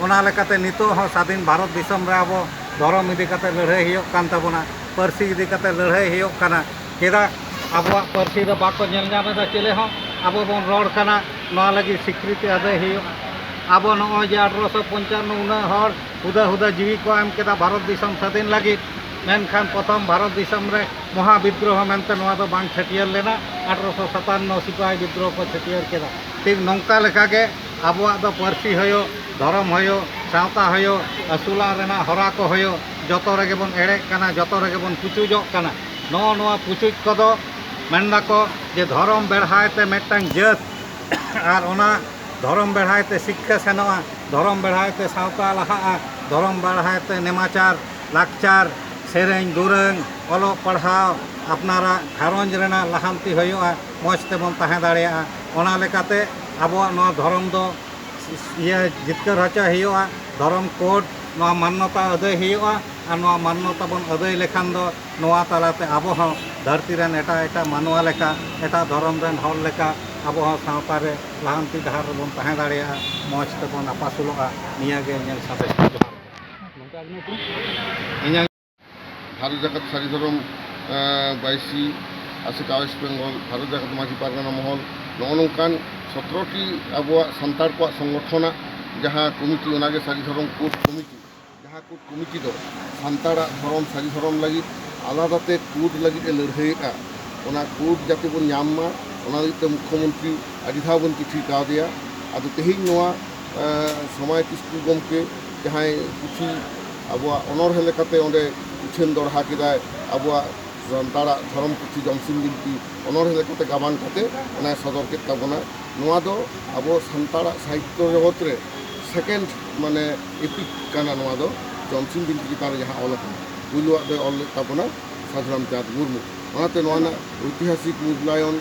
ᱚᱱᱟ ᱞᱮᱠᱟᱛᱮ ᱱᱤᱛᱚᱜ ᱦᱚᱸ ᱥᱟᱫᱷᱤᱱ ᱵᱷᱟᱨᱚᱛ ᱫᱤᱥᱚᱢ ᱨᱮ ᱟᱵᱚ ᱫᱷᱚᱨᱚᱢ ᱤᱫᱤ ᱠᱟᱛᱮ ᱞᱟᱹᱲᱦᱟᱹᱭ ᱦᱩᱭᱩᱜ ᱠᱟᱱ ᱛᱟᱵᱚᱱᱟ, ᱯᱟᱹᱨᱥᱤ ᱤᱫᱤ ᱠᱟᱛᱮ ᱞᱟᱹᱲᱦᱟᱹᱭ ᱦᱩᱭᱩᱜ ᱠᱟᱱᱟ᱾ ᱪᱮᱫᱟᱜ ᱟᱵᱚᱣᱟᱜ ᱯᱟᱹᱨᱥᱤ ᱫᱚ ᱵᱟᱠᱚ ᱧᱮᱞ ᱧᱟᱢ ᱮᱫᱟ ᱪᱤᱞᱤ ᱦᱚᱸ? ᱟᱵᱚ ᱵᱚᱱ ᱨᱚᱲ ᱠᱟᱱᱟ, ᱱᱚᱣᱟ ᱞᱟᱹᱜᱤᱫ ᱥᱤᱠᱨᱤᱛᱤ ᱟᱹᱫᱟᱹᱭ ᱦᱩᱭᱩᱜᱼᱟ᱾ ᱟᱵᱚ ᱱᱚᱜᱼᱚᱭ ᱡᱮ ᱟᱴᱷᱨᱚᱥᱚ ᱯᱚᱧᱪᱟᱱᱱᱚ ᱩᱱᱟᱹᱜ ᱦᱚᱲ ᱦᱩᱫᱟᱹ ᱦᱩᱫᱟᱹ ᱡᱤᱣᱤ ᱠᱚ ᱮᱢ ᱠᱮᱫᱟ ᱵᱷᱟᱨᱚᱛ ᱫᱤᱥᱚᱢ ᱥᱟᱹᱫᱷᱤᱱ ᱞᱟᱹᱜᱤᱫ, ᱢᱮᱱᱠᱷᱟᱱ ᱯᱨᱚᱛᱷᱚᱢ ᱵᱷᱟᱨᱚᱛ ᱫᱤᱥᱚᱢ ᱨᱮ ᱢᱚᱦᱟ ᱵᱤᱫᱽᱨᱳᱦᱚ ᱢᱮᱱᱛᱮ ᱱᱚᱣᱟ ᱫᱚ ᱵᱟᱝ ᱪᱷᱟᱹᱴᱭᱟᱹᱨ ᱞᱮᱱᱟ᱾ ᱟᱴᱷᱨᱚᱥᱚ ᱥᱟᱛᱟᱱᱱᱚ ᱥᱤᱯᱟᱦᱤ ᱵᱤᱫᱽᱨᱳᱦᱚ ᱠᱚ ᱪᱷᱟᱹᱴᱭᱟᱹᱨ ᱠᱮᱫᱟ᱾ ᱴᱷᱤᱠ ᱱᱚᱝᱠᱟ ᱞᱮᱠᱟᱜᱮ ᱟᱵᱚᱣᱟᱜ ᱫᱚ ᱯᱟᱹᱨᱥᱤ ᱦᱩᱭᱩᱜ, ᱫᱷᱚᱨᱚᱢ ᱦᱩᱭᱩᱜ, ᱥᱟᱶᱛᱟ ᱦᱩᱭᱩᱜ, ᱟᱹᱥᱩᱞᱟᱜ ᱨᱮᱱᱟᱜ ᱦᱚᱨᱟ ᱠᱚ ᱦᱩᱭᱩᱜ, ᱡᱚᱛᱚ ᱨᱮᱜᱮ ᱵᱚᱱ ᱮᱲᱮᱜ ᱠᱟᱱᱟ, ᱡᱚᱛᱚ ᱨᱮᱜᱮ ᱵᱚᱱ ᱯᱩᱪᱩᱡᱚᱜ ᱠᱟᱱᱟ᱾ ᱱᱚᱜᱼᱚ ᱱᱚᱣᱟ ᱯᱩᱪᱩᱡ ᱠᱚᱫᱚ ᱢᱮᱱ ᱫᱟᱠᱚ ᱡᱮ ᱫᱷᱚᱨᱚᱢ ᱵᱮᱲᱦᱟᱭ ᱛᱮ ᱢᱤᱫᱴᱟᱝ ᱡᱟᱹᱛ ᱟᱨ ᱚᱱᱟ ᱫᱷᱚᱨᱚᱢ ᱵᱮᱲᱦᱟᱭ ᱛᱮ ᱥᱤᱠᱠᱷᱟ ᱥᱮᱱᱚᱜᱼᱟ, ᱫᱷᱚᱨᱚᱢ ᱵᱮᱲᱦᱟᱭ ᱛᱮ ᱥᱟᱶᱛᱟ ᱞᱟᱦᱟᱜᱼᱟ, ᱫᱷᱚᱨᱚᱢ ᱵᱮᱲᱦᱟᱭ ᱛᱮ ᱱᱮᱢᱟᱪᱟᱨ, ᱞᱟᱠᱪᱟᱨ, ᱥᱮᱨᱮᱧ ᱫᱩᱨᱟᱹᱝ, ᱚᱞᱚᱜ ᱯᱟᱲᱦᱟᱣ, ᱟᱯᱱᱟᱨᱟᱜ ᱜᱷᱟᱨᱚᱸᱡᱽ ᱨᱮᱱᱟᱜ ᱞᱟᱦᱟᱱᱛᱤ ᱦᱩᱭᱩᱜᱼᱟ, ᱢᱚᱡᱽ ᱛᱮᱵᱚᱱ ᱛᱟᱦᱮᱸ ᱫᱟᱲᱮᱭᱟᱜᱼᱟ᱾ ᱚᱱᱟ ᱞᱮᱠᱟᱛᱮ ᱟᱵᱚᱣᱟᱜ ᱱᱚᱣᱟ ᱫᱷᱚᱨᱚᱢ ᱫᱚ ᱤᱭᱟᱹ ᱡᱤᱛᱠᱟᱹᱨ ᱦᱚᱪᱚ ᱦᱩᱭᱩᱜᱼᱟ, ᱫᱷᱚᱨᱚᱢ ᱠᱳᱰ ᱱᱚᱣᱟ ᱢᱟᱱᱱᱚᱛᱟ ᱟᱹᱫᱟᱹᱭ ᱦᱩᱭᱩᱜᱼᱟ᱾ ᱟᱨ ᱱᱚᱣᱟ ᱢᱟᱱᱱᱚᱛᱟ ᱵᱚᱱ ᱟᱹᱫᱟᱹᱭ ᱞᱮᱠᱷᱟᱱ ᱫᱚ ᱱᱚᱣᱟ ᱛᱟᱞᱟᱛᱮ ᱟᱵᱚ ᱦᱚᱸ ᱫᱷᱟᱹᱨᱛᱤ ᱨᱮᱱ ᱮᱴᱟᱜ ᱮᱴᱟᱜ ᱢᱟᱱᱣᱟ ᱞᱮᱠᱟ, ᱮᱴᱟᱜ ᱫᱷᱚᱨᱚᱢ ᱨᱮᱱ ᱦᱚᱲ ᱞᱮᱠᱟ ᱟᱵᱚ ᱦᱚᱸ ᱥᱟᱶᱛᱟ ᱨᱮ ᱞᱟᱦᱟᱱᱛᱤ ᱰᱟᱦᱟᱨ ᱨᱮᱵᱚᱱ ᱛᱟᱦᱮᱸ ᱫᱟᱲᱮᱭᱟᱜᱼᱟ, ᱢᱚᱡᱽ ᱛᱮᱵᱚᱱ ᱟᱯᱟᱥᱩᱞᱚᱜᱼᱟ᱾ ᱱᱤᱭᱟᱹ ᱜᱮ ᱤᱧᱟᱹᱜ ᱥᱟᱸᱫᱮᱥ ᱫᱚ᱾ ᱡᱚᱦᱟᱨ᱾ ᱤᱧᱟᱹᱜ ᱵᱷᱟᱨᱚᱛ ᱡᱟᱠᱟᱛ ᱥᱟᱹᱨᱤ ᱫᱷᱚᱨᱚᱢ, ᱮᱸ, ᱵᱟᱭᱤᱥᱤ ᱟᱥᱮᱠᱟ ᱳᱭᱮᱥᱴ ᱵᱮᱝᱜᱚᱞ ᱵᱷᱟᱨᱚᱛ ᱡᱟᱠᱟᱛ ᱢᱟᱹᱡᱷᱤ ᱯᱟᱨᱜᱟᱱᱟ ᱢᱚᱦᱚᱞ ᱱᱚᱜᱼᱚ ᱱᱚᱝᱠᱟᱱ ᱥᱚᱛᱨᱚ ᱴᱤ ᱟᱵᱚᱣᱟᱜ ᱥᱟᱱᱛᱟᱲ ᱠᱚᱣᱟᱜ ᱥᱚᱝᱜᱚᱴᱷᱚᱱᱟᱜ ᱡᱟᱦᱟᱸ ᱠᱚᱢᱤᱴᱤ, ᱚᱱᱟᱜᱮ ᱥᱟᱹᱨᱤ ᱫᱷᱚᱨᱚᱢ ᱠᱳᱰ ᱠᱚᱢᱤᱴᱤ᱾ ᱡᱟᱦᱟᱸ ᱠᱳᱰ ᱠᱚᱢᱤᱴᱤ ᱫᱚ ᱥᱟᱱᱛᱟᱲᱟᱜ ᱫᱷᱚᱨᱚᱢ, ᱥᱟᱹᱨᱤ ᱫᱷᱚᱨᱚᱢ ᱞᱟᱹᱜᱤᱫ ᱟᱞᱟᱫᱟ ᱛᱮ ᱠᱳᱰ ᱞᱟᱹᱜᱤᱫ ᱮ ᱞᱟᱹᱲᱦᱟᱹᱭᱮᱫᱼᱟ᱾ ᱚᱱᱟ ᱠᱳᱰ ᱡᱟᱛᱮ ᱵᱚᱱ ᱧᱟᱢ ᱢᱟ, ᱚᱱᱟ ᱞᱟᱹᱜᱤᱫ ᱛᱮ ᱢᱩᱠᱠᱷᱚ ᱢᱚᱱᱛᱨᱤ ᱟᱹᱰᱤ ᱫᱷᱟᱣ ᱵᱚᱱ ᱪᱤᱴᱷᱤ ᱠᱟᱣᱫᱮᱭᱟ᱾ ᱟᱫᱚ ᱛᱮᱦᱮᱧ ᱱᱚᱣᱟ, ᱮᱸ, ᱥᱚᱢᱟᱭ ᱠᱤᱥᱠᱩ ᱜᱚᱢᱠᱮ ᱡᱟᱦᱟᱸᱭ ᱯᱩᱛᱷᱤ ᱟᱵᱚᱣᱟᱜ ᱚᱱᱚᱬᱦᱮ ᱞᱮᱠᱟᱛᱮ ᱚᱸᱰᱮ ᱩᱪᱷᱟᱹᱱ ᱫᱚᱦᱲᱟ ᱠᱮᱫᱟᱭ, ᱟᱵᱚᱣᱟᱜ ᱥᱟᱱᱛᱟᱲᱟᱜ ᱫᱷᱚᱨᱚᱢ ᱯᱩᱛᱷᱤ ᱡᱚᱢᱥᱤᱢ ᱵᱤᱱᱛᱤ ᱚᱱᱚᱬᱦᱮ ᱞᱮᱠᱟᱛᱮ ᱜᱟᱵᱟᱱ ᱠᱟᱛᱮ ᱚᱱᱟᱭ ᱥᱚᱫᱚᱨ ᱠᱮᱫ ᱛᱟᱵᱚᱱᱟ᱾ ᱱᱚᱣᱟ ᱫᱚ ᱟᱵᱚ ᱥᱟᱱᱛᱟᱲᱟᱜ ᱥᱟᱦᱤᱛᱛᱚ ᱡᱚᱜᱚᱛ ᱨᱮ ᱥᱮᱠᱮᱱᱰ, ᱢᱟᱱᱮ, ᱮᱯᱤᱠ ᱠᱟᱱᱟ ᱱᱚᱣᱟ ᱫᱚ, ᱡᱚᱢᱥᱤᱢ ᱵᱤᱱᱛᱤ ᱪᱮᱛᱟᱱ ᱨᱮ ᱡᱟᱦᱟᱸ ᱚᱞ ᱟᱠᱟᱱᱟ᱾ ᱯᱩᱭᱞᱩᱣᱟᱜ ᱫᱚᱭ ᱚᱞ ᱞᱮᱫ ᱛᱟᱵᱚᱱᱟ ᱥᱟᱫᱷᱩᱨᱟᱢ ᱪᱟᱸᱫᱽ ᱢᱩᱨᱢᱩ᱾ ᱚᱱᱟᱛᱮ ᱱᱚᱣᱟ ᱨᱮᱱᱟᱜ ᱳᱭᱛᱤᱦᱟᱥᱤᱠ ᱢᱩᱞᱞᱟᱭᱚᱱ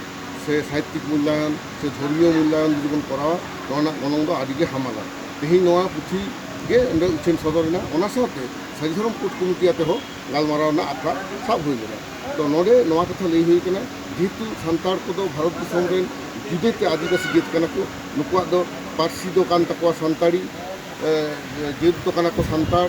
ᱥᱮ ᱥᱟᱦᱤᱛᱛᱤᱠ ᱢᱩᱞᱞᱟᱭᱚᱱ ᱥᱮ ᱫᱷᱚᱨᱢᱤᱭᱚ ᱢᱩᱞᱞᱟᱭᱚᱱ ᱡᱩᱫᱤ ᱵᱚᱱ ᱠᱚᱨᱟᱣᱟ, ᱱᱚᱣᱟ ᱨᱮᱱᱟᱜ ᱜᱚᱱᱚᱝ ᱫᱚ ᱟᱹᱰᱤ ᱜᱮ ᱦᱟᱢᱟᱞᱟ᱾ ᱛᱮᱦᱮᱧ ᱱᱚᱣᱟ ᱯᱩᱛᱷᱤ ᱜᱮ ᱚᱸᱰᱮ ᱩᱪᱷᱟᱹᱱ ᱥᱚᱫᱚᱨ ᱮᱱᱟ, ᱚᱱᱟ ᱥᱟᱶᱛᱮ ᱥᱟᱹᱨᱤ ᱫᱷᱚᱨᱚᱢ ᱠᱳᱰ ᱠᱚᱢᱤᱴᱤ ᱟᱛᱮ ᱦᱚᱸ ᱜᱟᱞᱢᱟᱨᱟᱣ ᱨᱮᱱᱟᱜ ᱟᱠᱷᱲᱟ ᱥᱟᱵ ᱦᱩᱭ ᱞᱮᱱᱟ᱾ ᱛᱚ, ᱱᱚᱰᱮ ᱱᱚᱣᱟ ᱠᱟᱛᱷᱟ ᱞᱟᱹᱭ ᱦᱩᱭ ᱠᱟᱱᱟ, ᱡᱮᱦᱮᱛᱩ ᱥᱟᱱᱛᱟᱲ ᱠᱚᱫᱚ ᱵᱷᱟᱨᱚᱛ ᱫᱤᱥᱚᱢ ᱨᱮᱱ ᱡᱩᱫᱟᱹᱛᱮ ᱟᱹᱫᱤᱵᱟᱹᱥᱤ ᱡᱟᱹᱛ ᱠᱟᱱᱟ ᱠᱚ, ᱱᱩᱠᱩᱣᱟᱜ ᱫᱚ ᱯᱟᱹᱨᱥᱤ ᱫᱚ ᱠᱟᱱ ᱛᱟᱠᱚᱣᱟ ᱥᱟᱱᱛᱟᱲᱤ, ᱮ, ᱡᱟᱹᱛ ᱫᱚ ᱠᱟᱱᱟ ᱠᱚ ᱥᱟᱱᱛᱟᱲ,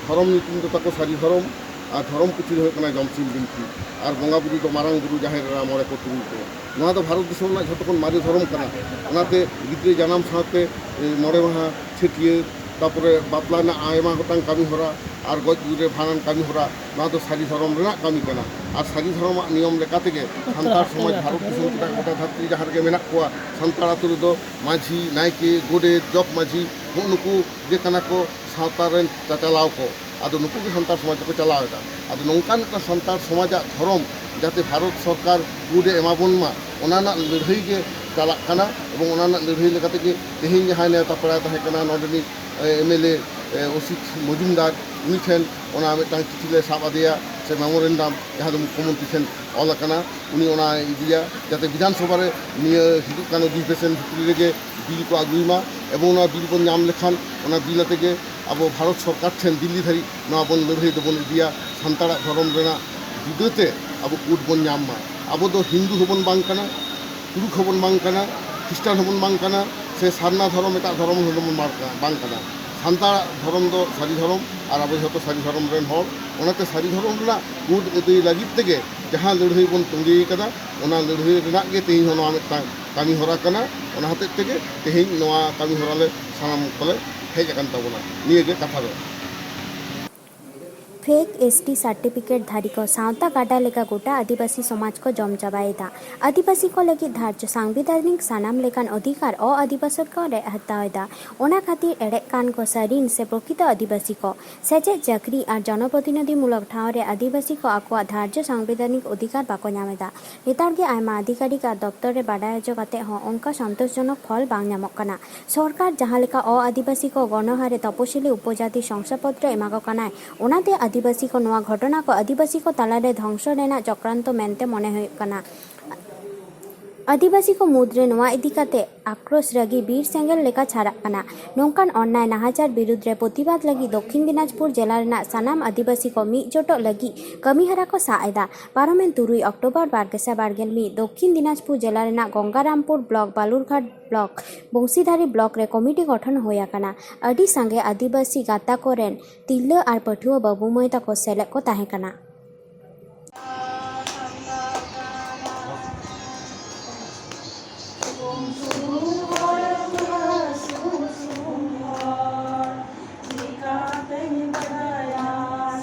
ᱫᱷᱚᱨᱚᱢ ᱧᱩᱛᱩᱢ ᱫᱚ ᱛᱟᱠᱚ ᱥᱟᱹᱨᱤ ᱫᱷᱚᱨᱚᱢ, ᱟᱨ ᱫᱷᱚᱨᱚᱢ ᱯᱩᱛᱷᱤ ᱫᱚ ᱦᱩᱭᱩᱜ ᱠᱟᱱᱟ ᱡᱚᱢᱥᱤᱢ ᱵᱤᱱᱛᱤ, ᱟᱨ ᱵᱚᱸᱜᱟ ᱵᱩᱨᱩ ᱫᱚ ᱢᱟᱨᱟᱝ ᱵᱩᱨᱩ, ᱡᱟᱦᱮᱨ ᱮᱨᱟ, ᱢᱚᱬᱮ ᱠᱚ ᱛᱩᱨᱩᱭ ᱠᱚ᱾ ᱱᱚᱣᱟ ᱫᱚ ᱵᱷᱟᱨᱚᱛ ᱫᱤᱥᱚᱢ ᱨᱮᱱᱟᱜ ᱡᱷᱚᱛᱚ ᱠᱷᱚᱱ ᱢᱟᱨᱮ ᱫᱷᱚᱨᱚᱢ ᱠᱟᱱᱟ᱾ ᱚᱱᱟᱛᱮ ᱜᱤᱫᱽᱨᱟᱹ ᱡᱟᱱᱟᱢ ᱥᱟᱶᱛᱮ, ᱮ, ᱢᱚᱬᱮ ᱢᱟᱦᱟ ᱪᱷᱟᱹᱴᱭᱟᱹᱨ, ᱛᱟᱯᱚᱨᱮ ᱵᱟᱯᱞᱟ ᱨᱮᱱᱟᱜ ᱟᱭᱢᱟ ᱜᱚᱴᱟᱝ ᱠᱟᱹᱢᱤ ᱦᱚᱨᱟ ᱟᱨ ᱜᱚᱡ ᱜᱩᱨ ᱨᱮ ᱵᱷᱟᱸᱰᱟᱱ ᱠᱟᱹᱢᱤ ᱦᱚᱨᱟ, ᱱᱚᱣᱟ ᱫᱚ ᱥᱟᱹᱨᱤ ᱫᱷᱚᱨᱚᱢ ᱨᱮᱱᱟᱜ ᱠᱟᱹᱢᱤ ᱠᱟᱱᱟ᱾ ᱟᱨ ᱥᱟᱹᱨᱤ ᱫᱷᱚᱨᱚᱢᱟᱜ ᱱᱤᱭᱚᱢ ᱞᱮᱠᱟ ᱛᱮᱜᱮ ᱥᱟᱱᱛᱟᱲ ᱥᱚᱢᱟᱡᱽ ᱵᱷᱟᱨᱚᱛ ᱫᱤᱥᱚᱢ ᱜᱚᱴᱟ, ᱜᱚᱴᱟ ᱫᱷᱟᱹᱨᱛᱤ ᱡᱟᱦᱟᱸ ᱨᱮᱜᱮ ᱢᱮᱱᱟᱜ ᱠᱚᱣᱟ, ᱥᱟᱱᱛᱟᱲ ᱟᱹᱛᱩ ᱨᱮᱫᱚ ᱢᱟᱹᱡᱷᱤ, ᱱᱟᱭᱠᱮ, ᱜᱚᱰᱮᱛ, ᱡᱚᱜᱽ ᱢᱟᱹᱡᱷᱤ, ᱱᱩᱜᱼᱩ ᱱᱩᱠᱩ ᱜᱮ ᱠᱟᱱᱟ ᱠᱚ ᱥᱟᱶᱛᱟ ᱨᱮᱱ ᱪᱟᱪᱟᱞᱟᱣ ᱠᱚ᱾ ᱟᱫᱚ ᱱᱩᱠᱩ ᱜᱮ ᱥᱟᱱᱛᱟᱲ ᱥᱚᱢᱟᱡᱽ ᱫᱚᱠᱚ ᱪᱟᱞᱟᱣ ᱮᱫᱟ᱾ ᱟᱫᱚ ᱱᱚᱝᱠᱟᱱ ᱢᱤᱫᱴᱟᱝ ᱥᱟᱱᱛᱟᱲ ᱥᱚᱢᱟᱡᱟᱜ ᱫᱷᱚᱨᱚᱢ ᱡᱟᱛᱮ ᱵᱷᱟᱨᱚᱛ ᱥᱚᱨᱠᱟᱨ ᱠᱳᱰ ᱮ ᱮᱢᱟ ᱵᱚᱱ ᱢᱟ, ᱚᱱᱟ ᱨᱮᱱᱟᱜ ᱞᱟᱹᱲᱦᱟᱹᱭ ᱜᱮ ᱪᱟᱞᱟᱜ ᱠᱟᱱᱟ᱾ ᱮᱵᱚᱝ ᱚᱱᱟ ᱨᱮᱱᱟᱜ ᱞᱟᱹᱲᱦᱟᱹᱭ ᱞᱮᱠᱟ ᱛᱮᱜᱮ ᱛᱮᱦᱮᱧ ᱡᱟᱦᱟᱸᱭ ᱱᱮᱣᱛᱟ ᱯᱮᱲᱟᱭ ᱛᱟᱦᱮᱸ ᱠᱟᱱᱟ ᱱᱚᱰᱮᱱᱤᱡ ᱮᱢ ᱮᱞ ᱮ ᱚᱥᱤᱛ ᱢᱚᱡᱩᱢᱫᱟᱨ, ᱩᱱᱤ ᱴᱷᱮᱱ ᱚᱱᱟ ᱢᱤᱫᱴᱟᱝ ᱪᱤᱴᱷᱤ ᱞᱮ ᱥᱟᱵ ᱟᱫᱮᱭᱟ, ᱥᱮ ᱢᱮᱢᱳᱨᱮᱱᱰᱟᱢ, ᱡᱟᱦᱟᱸ ᱫᱚ ᱢᱩᱠᱠᱷᱚᱢᱚᱱᱛᱨᱤ ᱴᱷᱮᱱ ᱚᱞ ᱟᱠᱟᱱᱟ, ᱩᱱᱤ ᱚᱱᱟᱭ ᱤᱫᱤᱭᱟ, ᱡᱟᱛᱮ ᱵᱤᱫᱷᱟᱱ ᱥᱚᱵᱷᱟ ᱨᱮ ᱱᱤᱭᱟᱹ ᱦᱤᱡᱩᱜ ᱠᱟᱱ ᱚᱫᱷᱤᱵᱮᱥᱚᱱ ᱵᱷᱤᱛᱨᱤ ᱨᱮᱜᱮ ᱵᱤᱞ ᱠᱚ ᱟᱹᱜᱩᱭ ᱢᱟ, ᱮᱵᱚᱝ ᱱᱚᱣᱟ ᱵᱤᱞ ᱵᱚᱱ ᱧᱟᱢ ᱞᱮᱠᱷᱟᱱ ᱚᱱᱟ ᱵᱤᱞ ᱟᱛᱮ ᱜᱮ ᱟᱵᱚ ᱵᱷᱟᱨᱚᱛ ᱥᱚᱨᱠᱟᱨ ᱴᱷᱮᱱ ᱫᱤᱞᱞᱤ ᱫᱷᱟᱹᱨᱤᱡ ᱱᱚᱣᱟ ᱵᱚᱱ ᱞᱟᱹᱲᱦᱟᱹᱭ ᱫᱚᱵᱚᱱ ᱤᱫᱤᱭᱟ᱾ ᱥᱟᱱᱛᱟᱲᱟᱜ ᱫᱷᱚᱨᱚᱢ ᱨᱮᱱᱟᱜ ᱡᱩᱫᱟᱹᱛᱮ ᱟᱵᱚ ᱠᱳᱰ ᱵᱚᱱ ᱧᱟᱢ ᱢᱟ᱾ ᱟᱵᱚ ᱫᱚ ᱦᱤᱱᱫᱩ ᱦᱚᱸᱵᱚᱱ ᱵᱟᱝ ᱠᱟᱱᱟ, ᱛᱩᱲᱩᱠ ᱦᱚᱸᱵᱚᱱ ᱵᱟᱝ ᱠᱟᱱᱟ, ᱠᱷᱨᱤᱥᱴᱟᱱ ᱦᱚᱸᱵᱚᱱ ᱵᱟᱝ ᱠᱟᱱᱟ, ᱥᱮ ᱥᱟᱨᱱᱟ ᱫᱷᱚᱨᱚᱢ ᱮᱴᱟᱜ ᱫᱷᱚᱨᱚᱢ ᱦᱚᱸᱵᱚᱱ ᱵᱟᱝ ᱠᱟᱱᱟ, ᱵᱟᱝ ᱠᱟᱱᱟ᱾ ᱥᱟᱱᱛᱟᱲᱟᱜ ᱫᱷᱚᱨᱚᱢ ᱫᱚ ᱥᱟᱹᱨᱤ ᱫᱷᱚᱨᱚᱢ, ᱟᱨ ᱟᱵᱚ ᱡᱷᱚᱛᱚ ᱥᱟᱹᱨᱤ ᱫᱷᱚᱨᱚᱢ ᱨᱮᱱ ᱦᱚᱲ᱾ ᱚᱱᱟᱛᱮ ᱥᱟᱹᱨᱤ ᱫᱷᱚᱨᱚᱢ ᱨᱮᱱᱟᱜ ᱠᱳᱰ ᱟᱹᱫᱟᱹᱭ ᱞᱟᱹᱜᱤᱫ ᱛᱮᱜᱮ ᱡᱟᱦᱟᱸ ᱞᱟᱹᱲᱦᱟᱹᱭ ᱵᱚᱱ ᱛᱚᱸᱜᱮ ᱠᱟᱫᱟ, ᱚᱱᱟ ᱞᱟᱹᱲᱦᱟᱹᱭ ᱨᱮᱱᱟᱜ ᱜᱮ ᱛᱮᱦᱮᱧ ᱦᱚᱸ ᱱᱚᱣᱟ ᱢᱤᱫᱴᱟᱝ ᱠᱟᱹᱢᱤ ᱦᱚᱨᱟ ᱠᱟᱱᱟ᱾ ᱚᱱᱟ ᱦᱚᱛᱮᱡ ᱛᱮᱜᱮ ᱛᱮᱦᱮᱧ ᱱᱚᱣᱟ ᱠᱟᱹᱢᱤ ᱦᱚᱨᱟ ᱞᱮ ᱥᱟᱱᱟᱢ ᱠᱚᱞᱮ ᱦᱮᱡ ᱟᱠᱟᱱ ᱛᱟᱵᱚᱱᱟ᱾ ᱱᱤᱭᱟᱹ ᱜᱮ ᱠᱟᱛᱷᱟ ᱫᱚ᱾ ᱯᱷᱮᱠ ᱮᱥ ᱴᱤ ᱥᱟᱨᱴᱤᱯᱷᱤᱠᱮᱴ ᱫᱷᱟᱹᱨᱤ ᱠᱚ ᱥᱟᱶᱛᱟ ᱜᱟᱰᱟ ᱞᱮᱠᱟ ᱜᱚᱴᱟ ᱟᱹᱫᱤᱵᱟᱹᱥᱤ ᱥᱚᱢᱟᱡᱽ ᱠᱚ ᱡᱚᱢ ᱪᱟᱵᱟᱭᱮᱫᱟ᱾ ᱟᱹᱫᱤᱵᱟᱹᱥᱤ ᱠᱚ ᱞᱟᱹᱜᱤᱫ ᱫᱷᱟᱨᱡᱚ ᱥᱟᱝᱵᱤᱫᱷᱟᱱᱤᱠ ᱥᱟᱱᱟᱢ ᱞᱮᱠᱟᱱ ᱚᱫᱷᱤᱠᱟᱨ ᱚ ᱟᱹᱫᱤᱵᱟᱹᱥᱤ ᱠᱚ ᱨᱮᱡ ᱦᱟᱛᱟᱣ ᱮᱫᱟ᱾ ᱚᱱᱟ ᱠᱷᱟᱹᱛᱤᱨ ᱮᱲᱮᱜ ᱠᱟᱱ ᱠᱚ ᱥᱟᱹᱨᱤᱱ ᱥᱮ ᱯᱨᱚᱠᱤᱛᱚ ᱟᱹᱫᱤᱵᱟᱹᱥᱤ ᱠᱚ᱾ ᱥᱮᱪᱮᱫ, ᱪᱟᱹᱠᱨᱤ ᱟᱨ ᱡᱚᱱᱚᱯᱨᱚᱛᱤᱱᱤᱫᱷᱤ ᱢᱩᱞᱚᱠ ᱴᱷᱟᱶ ᱨᱮ ᱟᱹᱫᱤᱵᱟᱹᱥᱤ ᱠᱚ ᱟᱠᱚᱣᱟᱜ ᱫᱷᱟᱨᱡᱚ ᱥᱟᱝᱵᱤᱫᱷᱟᱱᱤᱠ ᱚᱫᱷᱤᱠᱟᱨ ᱵᱟᱠᱚ ᱧᱟᱢ ᱮᱫᱟ᱾ ᱱᱮᱛᱟᱨ ᱜᱮ ᱟᱭᱢᱟ ᱟᱫᱷᱤᱠᱟᱨᱤᱠ ᱟᱨ ᱫᱚᱯᱛᱚᱨ ᱨᱮ ᱵᱟᱰᱟᱭ ᱦᱚᱪᱚ ᱠᱟᱛᱮ ᱦᱚᱸ ᱚᱱᱠᱟ ᱥᱚᱱᱛᱳᱥᱡᱚᱱᱚᱠ ᱯᱷᱚᱞ ᱵᱟᱝ ᱧᱟᱢᱚᱜ ᱠᱟᱱᱟ᱾ ᱥᱚᱨᱠᱟᱨ ᱡᱟᱦᱟᱸ ᱞᱮᱠᱟ ᱚ ᱟᱹᱫᱤᱵᱟᱹᱥᱤ ᱠᱚ ᱜᱚᱱᱚᱦᱟᱨᱮ ᱛᱚᱯᱚᱥᱤᱞᱤ ᱩᱯᱚᱡᱟᱛᱤ ᱥᱚᱝᱥᱟᱯᱚᱛᱨᱚ ᱮᱢᱟ ᱠᱚ ᱠᱟᱱᱟᱭ, ᱚᱱᱟᱛᱮ ᱟᱹᱫᱤᱵᱟᱹᱥᱤ ᱠᱚ ᱱᱚᱣᱟ ᱜᱷᱚᱴᱚᱱᱟ ᱠᱚ ᱟᱹᱫᱤᱵᱟᱹᱥᱤ ᱠᱚ ᱛᱟᱞᱟᱨᱮ ᱫᱷᱚᱝᱥᱚ ᱨᱮᱱᱟᱜ ᱪᱚᱠᱨᱟᱱᱛᱚ ᱢᱮᱱᱛᱮ ᱢᱚᱱᱮ ᱦᱩᱭᱩᱜ ᱠᱟᱱᱟ᱾ ᱟᱹᱫᱤᱵᱟᱹᱥᱤ ᱠᱚ ᱢᱩᱫᱽᱨᱮ ᱱᱚᱣᱟ ᱤᱫᱤ ᱠᱟᱛᱮ ᱟᱠᱨᱳᱥ ᱨᱟᱹᱜᱤ ᱵᱤᱨ ᱥᱮᱸᱜᱮᱞ ᱞᱮᱠᱟ ᱪᱷᱟᱨᱟᱜ ᱠᱟᱱᱟ᱾ ᱱᱚᱝᱠᱟᱱ ᱚᱱᱱᱟᱭ ᱱᱟᱦᱟᱪᱟᱨ ᱵᱤᱨᱩᱫᱽ ᱨᱮ ᱯᱨᱚᱛᱤᱵᱟᱫ ᱞᱟᱹᱜᱤᱫ ᱫᱚᱠᱠᱷᱤᱱ ᱫᱤᱱᱟᱡᱽᱯᱩᱨ ᱡᱮᱞᱟ ᱨᱮᱱᱟᱜ ᱥᱟᱱᱟᱢ ᱟᱹᱫᱤᱵᱟᱹᱥᱤ ᱠᱚ ᱢᱤᱫ ᱡᱚᱴᱚᱜ ᱞᱟᱹᱜᱤᱫ ᱠᱟᱹᱢᱤᱦᱚᱨᱟ ᱠᱚ ᱥᱟᱵ ᱮᱫᱟ᱾ ᱯᱟᱨᱚᱢᱮᱱ ᱛᱩᱨᱩᱭ ᱚᱠᱴᱳᱵᱚᱨ ᱵᱟᱨ ᱜᱮᱥᱟᱭ ᱵᱟᱨ ᱜᱮᱞ ᱢᱤᱫ ᱫᱚᱠᱠᱷᱤᱱ ᱫᱤᱱᱟᱡᱽᱯᱩᱨ ᱡᱮᱞᱟ ᱨᱮᱱᱟᱜ Gangarampur block, Balurghat block, Bangshidhari block ᱨᱮ ᱠᱚᱢᱤᱴᱤ ᱜᱚᱴᱷᱚᱱ ᱦᱩᱭ ᱟᱠᱟᱱᱟ᱾ ᱟᱹᱰᱤ ᱥᱟᱸᱜᱮ ᱟᱹᱫᱤᱵᱟᱹᱥᱤ ᱜᱟᱶᱛᱟ ᱠᱚᱨᱮᱱ ᱛᱤᱨᱞᱟᱹ ᱟᱨ ᱯᱟᱹᱴᱷᱩᱣᱟᱹ ᱵᱟᱹᱵᱩ ᱢᱟᱹᱭ ᱛᱟᱠᱚ ᱥᱮᱞᱮᱫ ᱠᱚ ᱛᱟᱦᱮᱸ ᱠᱟᱱᱟ᱾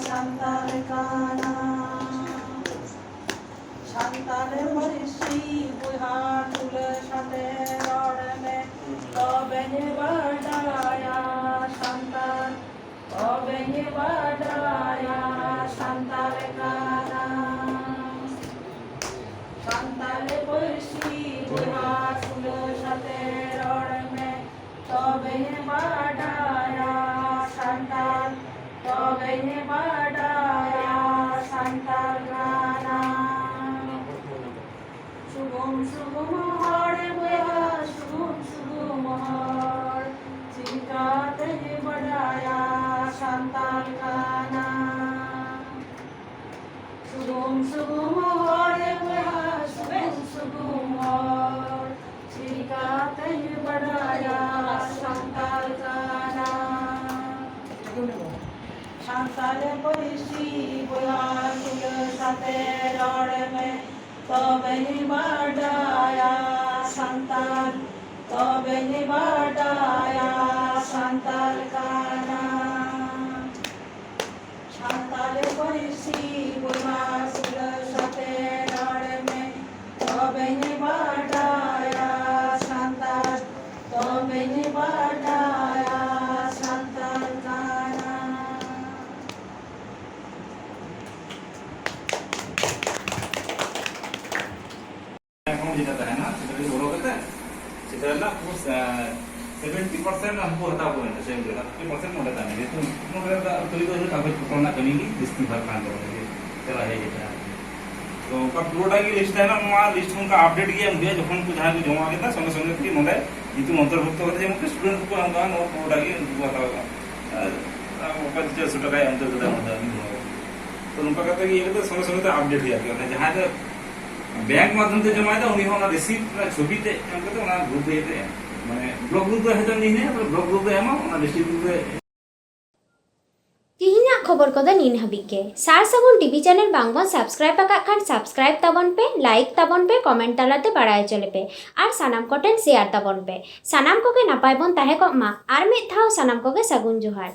ᱵᱟᱰᱟᱭᱟ ᱥᱟᱱᱛᱟᱲ ᱠᱟᱱᱟ᱾ ᱥᱟᱱᱛᱟᱲ ᱯᱟᱹᱨᱥᱤ ᱵᱚᱭᱦᱟ ᱥᱩᱞᱟᱹᱥ ᱟᱛᱮ ᱨᱚᱲ ᱢᱮ, ᱛᱚᱵᱮᱧ ᱵᱟᱰᱟᱭᱟ ᱥᱟᱱᱛᱟᱲ, ᱛᱚᱵᱮᱧ ᱵᱟᱰᱟᱭᱟ ᱥᱟᱱᱛᱟᱲ ᱠᱟᱱᱟ᱾ ᱥᱩᱜᱩᱢ ᱥᱩᱜᱩᱢ ᱦᱚᱲ ᱵᱚᱭᱦᱟ, ᱥᱩᱜᱩᱢ ᱥᱩᱜᱩᱢ ᱦᱚᱲ, ᱪᱤᱠᱟᱛᱮᱧ ᱵᱟᱰᱟᱭᱟ ᱥᱟᱱᱛᱟᱲ ᱠᱟᱱᱟ᱾ ᱥᱩᱜᱩᱢ ᱥᱩᱜᱩᱢ ᱦᱚᱲ ᱵᱚᱭᱦᱟ, ᱥᱩᱜᱩᱢ ᱥᱩᱜᱩᱢ ᱦᱚᱲ, ᱪᱤᱠᱟᱛᱮᱧ ᱵᱟᱰᱟᱭᱟ ᱥᱟᱱᱛᱟᱲ ᱠᱟᱱᱟ᱾ ᱥᱟᱱᱛᱟᱲ ᱯᱟᱹᱨᱥᱤ ᱵᱚᱭᱦᱟ ᱥᱩᱞᱟᱹᱥ ᱟᱛᱮ ᱨᱚᱲ ᱢᱮ, ᱛᱚᱵᱮᱧ ᱵᱟᱰᱟᱭᱟ ᱥᱟᱱᱛᱟᱲ, ᱛᱚᱵᱮᱧ ᱵᱟᱰᱟᱭᱟ ᱥᱟᱱᱛᱟᱲ ᱠᱟᱱᱟ᱾ ᱥᱟᱱᱛᱟᱲ ᱯᱟᱹᱨᱥᱤ ᱵᱚᱭᱦᱟ ᱥᱩᱞᱟᱹᱥ ᱟᱛᱮ ᱨᱚᱲ ᱢᱮ, ᱛᱚᱵᱮᱧ ᱵᱟᱰᱟᱭᱟ ᱥᱟᱱᱛᱟᱲ, ᱛᱚᱵᱮᱧ ᱵᱟᱰᱟᱭᱟ ᱥᱟᱱᱛᱟᱲ ᱠᱟᱱᱟ᱾ ᱮᱠᱷᱚᱱ ᱡᱮᱴᱟ ᱛᱟᱦᱮᱱᱟ, ᱥᱮᱴᱟ ᱜᱮ ᱵᱚᱲᱚ ᱠᱟᱛᱮ, ᱥᱮᱴᱟ ᱨᱮᱱᱟᱜ ᱯᱩᱨᱟᱹ, ᱮ, ᱥᱮᱵᱷᱮᱱᱴᱤ ᱯᱟᱨᱥᱮᱱᱴ ᱦᱟᱹᱱᱠᱩ ᱦᱟᱛᱟᱣ ᱠᱚ ᱢᱮᱱᱟ, ᱥᱮ ᱚᱸᱰᱮ ᱱᱟᱜ ᱯᱷᱤᱯᱴᱤ ᱯᱟᱨᱥᱮᱱᱴ ᱱᱚᱰᱮ ᱛᱟᱦᱮᱱᱟ᱾ ᱡᱮᱦᱮᱛᱩ ᱱᱚᱰᱮ ᱫᱚ ᱟᱹᱛᱩ ᱨᱮᱫᱚ ᱠᱟᱜᱚᱡᱽ ᱯᱚᱛᱨᱚ ᱨᱮᱱᱟᱜ ᱠᱟᱹᱢᱤ ᱜᱮ ᱡᱟᱹᱥᱛᱤ ᱵᱷᱟᱜᱽ ᱠᱟᱱ ᱛᱟᱵᱚᱱᱟ, ᱡᱮ ᱪᱟᱞᱟᱜ ᱦᱮᱡ ᱠᱟᱛᱮ᱾ ᱛᱚ ᱚᱱᱠᱟ ᱯᱩᱨᱟᱹᱴᱟ ᱜᱮ ᱞᱤᱥᱴ ᱛᱟᱦᱮᱱᱟ, ᱱᱚᱣᱟ ᱞᱤᱥᱴ ᱚᱱᱠᱟ ᱟᱯᱰᱮᱴ ᱜᱮ ᱮᱢ ᱦᱩᱭᱩᱜᱼᱟ, ᱡᱚᱠᱷᱚᱱ ᱠᱚ ᱡᱟᱦᱟᱸᱭ ᱠᱚ ᱡᱚᱢᱟ ᱠᱮᱫᱟ, ᱥᱚᱸᱜᱮ ᱥᱚᱸᱜᱮ ᱛᱮᱜᱮ ᱱᱚᱰᱮ ᱧᱩᱛᱩᱢ ᱚᱱᱛᱚᱨᱵᱷᱩᱠᱛᱚ ᱠᱟᱛᱮ ᱡᱮᱢᱚᱱ ᱠᱤ ᱥᱴᱩᱰᱮᱱᱴ ᱠᱚᱠᱚ ᱮᱢ ᱠᱟᱜᱼᱟ, ᱱᱚᱣᱟ ᱯᱩᱨᱟᱹᱴᱟ ᱜᱮ ᱩᱱᱠᱩ ᱠᱚ ᱦᱟᱛᱟᱣ ᱠᱟᱜᱼᱟ᱾ ᱟᱨ ᱚᱠᱚᱭ ᱪᱮᱫ ᱥᱚ ᱴᱟᱠᱟᱭ ᱮᱢ ᱩᱛᱟᱹᱨ ᱠᱟᱫᱟ, ᱚᱱᱟ ᱫᱚ ᱟᱹᱞᱤᱧ ᱫᱚ ᱵᱟᱝ ᱵᱟᱲᱟᱭᱟ᱾ ᱛᱚ ᱱᱚᱝᱠᱟ ᱠᱟᱛᱮ ᱜᱮ ᱤᱭᱟᱹ ᱠᱟᱛᱮ ᱥᱚᱸᱜᱮ ᱥᱚᱸᱜᱮ ᱛᱮ ᱟᱯᱰᱮᱴ ᱦᱩᱭᱩᱜᱼᱟ ᱟᱨᱠᱤ᱾ ᱚᱱᱟ ᱡᱟᱦᱟᱸᱭ ᱫᱚ ᱵᱮᱝᱠ ᱢᱟᱫᱽᱫᱷᱚᱢ ᱛᱮ ᱡᱚᱢᱟᱭᱮᱫᱟ, ᱩᱱᱤ ᱦᱚᱸ ᱚᱱᱟ ᱨᱤᱥᱤᱯᱴ ᱨᱮᱱᱟᱜ ᱪᱷᱚᱵᱤ ᱛᱮ ᱮᱢ ᱠᱟᱛᱮ ᱚᱱᱟ ᱜᱨᱩᱯ ᱨᱮ ᱤᱭᱟᱹ ᱛᱮ ᱮᱢ᱾ ᱢᱟᱱᱮ ᱵᱞᱚᱠ ᱜᱨᱩᱯ ᱨᱮ ᱦᱚᱭᱛᱳ ᱩᱱᱤ ᱦᱮᱱᱟᱭᱟ, ᱛᱟᱦᱞᱮ ᱵᱞᱚᱠ ᱜᱨᱩᱯ ᱨᱮ ᱮᱢᱟ, ᱚᱱᱟ ᱰᱤᱥᱴᱨᱤᱠᱴ ᱜᱨᱩᱯ ᱨᱮ᱾ ᱛᱤᱦᱤᱧᱟᱜ ᱠᱷᱚᱵᱚᱨ ᱠᱚᱫᱚ ᱱᱤᱱ ᱦᱟᱹᱵᱤᱡ ᱜᱮ᱾ ᱥᱟᱨ ᱥᱟᱹᱜᱩᱱ ᱴᱤᱵᱷᱤ ᱪᱮᱱᱮᱞ ᱵᱟᱝ ᱵᱚᱱ ᱥᱟᱵᱥᱠᱨᱟᱭᱤᱵ ᱟᱠᱟᱫ ᱠᱷᱟᱱ ᱥᱟᱵᱥᱠᱨᱟᱭᱤᱵ ᱛᱟᱵᱚᱱ ᱯᱮ, ᱞᱟᱭᱤᱠ ᱛᱟᱵᱚᱱ ᱯᱮ, ᱠᱚᱢᱮᱱᱴ ᱛᱟᱞᱟᱛᱮ ᱵᱟᱲᱟᱭ ᱦᱚᱪᱚ ᱞᱮᱯᱮ ᱟᱨ ᱥᱟᱱᱟᱢ ᱠᱚᱴᱷᱮᱱ ᱥᱮᱭᱟᱨ ᱛᱟᱵᱚᱱ ᱯᱮ᱾ ᱥᱟᱱᱟᱢ ᱠᱚᱜᱮ ᱱᱟᱯᱟᱭ ᱵᱚᱱ ᱛᱟᱦᱮᱸ ᱠᱚᱜ ᱢᱟ᱾ ᱟᱨ ᱢᱤᱫ ᱫᱷᱟᱣ ᱥᱟᱱᱟᱢ ᱠᱚᱜᱮ ᱥᱟᱹᱜᱩᱱ ᱡᱚᱦᱟᱨ᱾